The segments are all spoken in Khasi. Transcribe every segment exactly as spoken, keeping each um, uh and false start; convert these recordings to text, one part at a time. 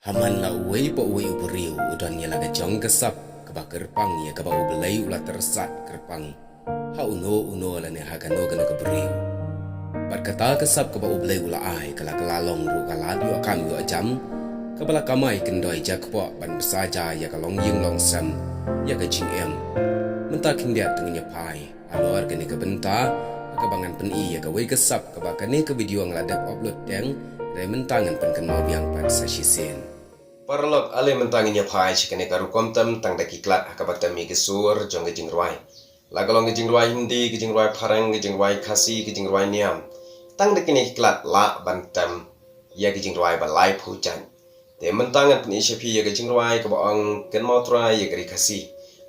Ha man la uwei pa uwei u briew u don ïa la ka jong ka sap kaba kyrpang ïa kaba U Blei u la tyrsad kyrpang ha uno uno lane ha kano kano ka briew. Bad kata ka sap kaba U Blei u la ai ka la kylla long ruh ka lad ïoh kam ïoh jam, kaba la kamai kyndoi jakpoh ban bsa ja ïa ka longïing longsem, ïa ka jingim. Mynta khyndiat te ngin ïa phai halor kane ka bynta ha kaba ngan pyni ïa kawei ka sap kaba kane ka video nga la dep upload teng, hynrei mynta ngan pynkynmaw biang pat sa shisien. Paralok, ale mynta ngin ïa phai sha kane ka rukom tem tang da ki khlad ha kaba tem ïa ki sur jong ka jingrwai. La ka long ka jingrwai Hindi, ka jingrwai Phareng, ka jingrwai Khasi, ka jingrwai Niam. Tang da kine ki khlad lah ban tem ïa ka jingrwai ba laiphew jait. Te mynta ngan pyni sha phi ïa ka jingrwai kaba ong Kynmaw Trai ïa ka ri Khasi.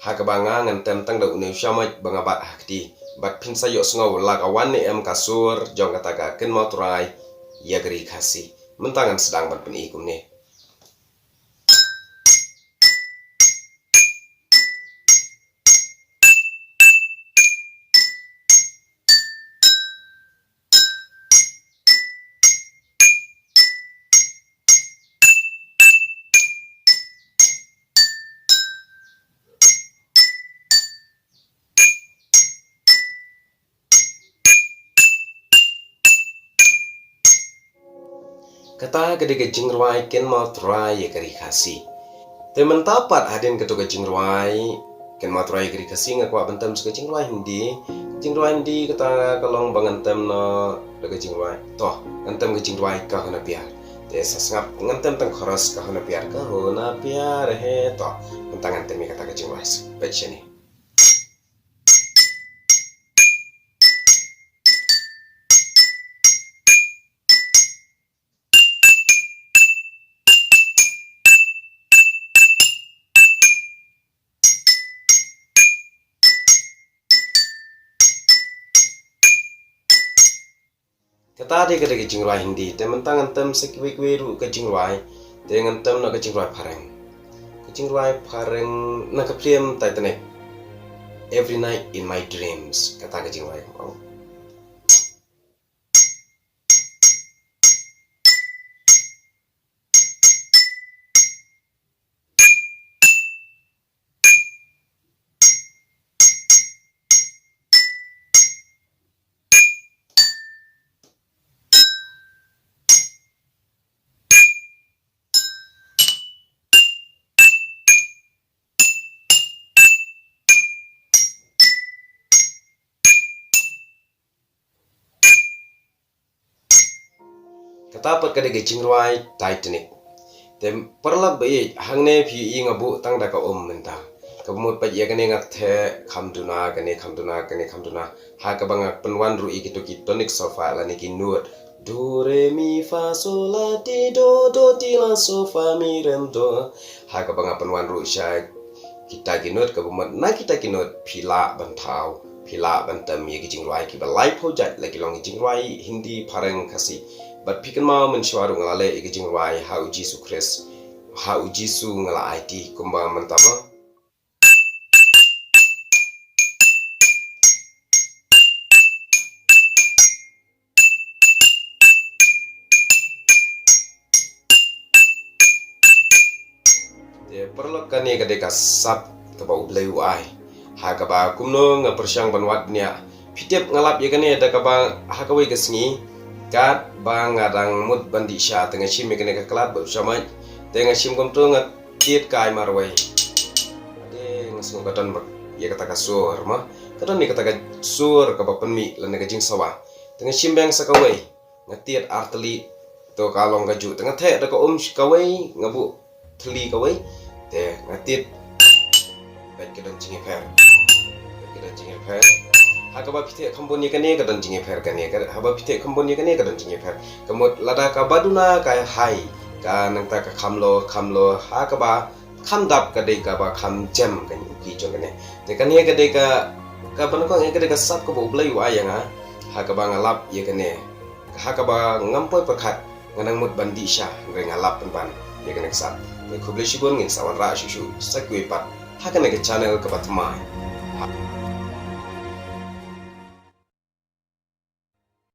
Ha kaba nga ngan tem tang da une u shamoit ba nga bat ha kti. Bad phin sa ïohsngew la ka wan ne em ka sur jong kata ka Kynmaw Trai ïa ka ri Khasi. Mynta ngan sdang ban pyni kumne. Kata ka dei ka jingrwai Kynmaw Trai ïa ka ri Khasi. Te mynta pat hadien kato ka jingrwai Kynmaw Trai ïa ka ri Khasi nga kwah ban tem sa ka jingrwai Hindi. Jingrwai Hindi kata ka long ba ngan tem noh da ka jingrwai. To, ngan tem ka jingrwai Kaho Na Pyar. Te sa sngap ngan tem tang chorus Kaho Na Pyar, kaho na pyar hai. To, mynta ngan tem ïa kata ka jingrwai. Peit shane. Kata dei ka dei ka jingrwai Hindi, te mynta ngan tem sa kiwei kiwei ruh ka jingrwai, te ngan tem noh ka jingrwai Phareng. Ka jingrwai Phareng na ka phlim Titanic, Every Night in My Dreams, kata ka jingrwai. Kata pat ka dei ka jingrwai Titanic. Te paralok ba ïeit, hangne phi ïohi nga buh tang da ka um mynta. Kaba mut pat ïa kane nga theh kham duna, kane kham duna, kane kham duna. Ha kaba nga pynwan ruh ïa kito ki tonic solfa lane ki note. Do, re, mi, fa, sol, la, ti, do, do, ti, la, so, fa, mi, re, do. Ha kaba nga pynwan ruh sha kita ki note, kaba mut na kita ki note phi lah ban thaw, phi lah ban tem ïa ki jingrwai kiba laiphew jait, la ki long ki jingrwai Hindi, Phareng, Khasi. Bad phi kynmaw mynshuwa ruh nga la leh ïa ki jingrwai Ha U Jisu Khrist, Ha U Jisu nga la aiti, kumba mynta mo. Te paralok, kane ka dei ka sap kaba U Blei u ai. Ha kaba kumno nga pyrshang ban wad bniah. Phi tip nga lap ïa kane da kaba ha kawei ka sngi, katba nga dang mut ban dih sha, te nga shim ïa kane ka khlad bad u shamoit, te nga shim kumto, nga tied kai marwei. Ade, nga sngew ka don bad ïa kata ka sur mo. Ka don ïa kata ka sur kaba pynmih lane ka jingsawa. Te nga shim biang sa kawei, nga tied artylli, to ka long kajuh. Te nga theh da ka um kawei, nga buh tylli kawei. Te nga tied. Bad ka don jingïapher. Bad ka don jingïapher. Ha kaba phi theh kham bun ïa kane ka don jingïapher kane. Ka, haba phi theh kham bun ïa kane ka don jingïapher. Ka mut lada kaba duna ka high, ka nangta ka kham low, kham low. Ha kaba kham dap ka dei kaba kham jem kane u key jong kane. Te kane ka dei ka, kaba nyngkong, ka dei ka sap kaba U Blei u ai ïa nga. Ha kaba nga lap ïa kane. Ha kaba ngam poi pyrkhat, nga nang mut ban dih sha, hynrei nga lap pynban ïa kane ka sap. Te khublei shibun, ngin sa wanrah shuh shuh sa kiwei pat ha kane ka channel kaba thymmai. Ha.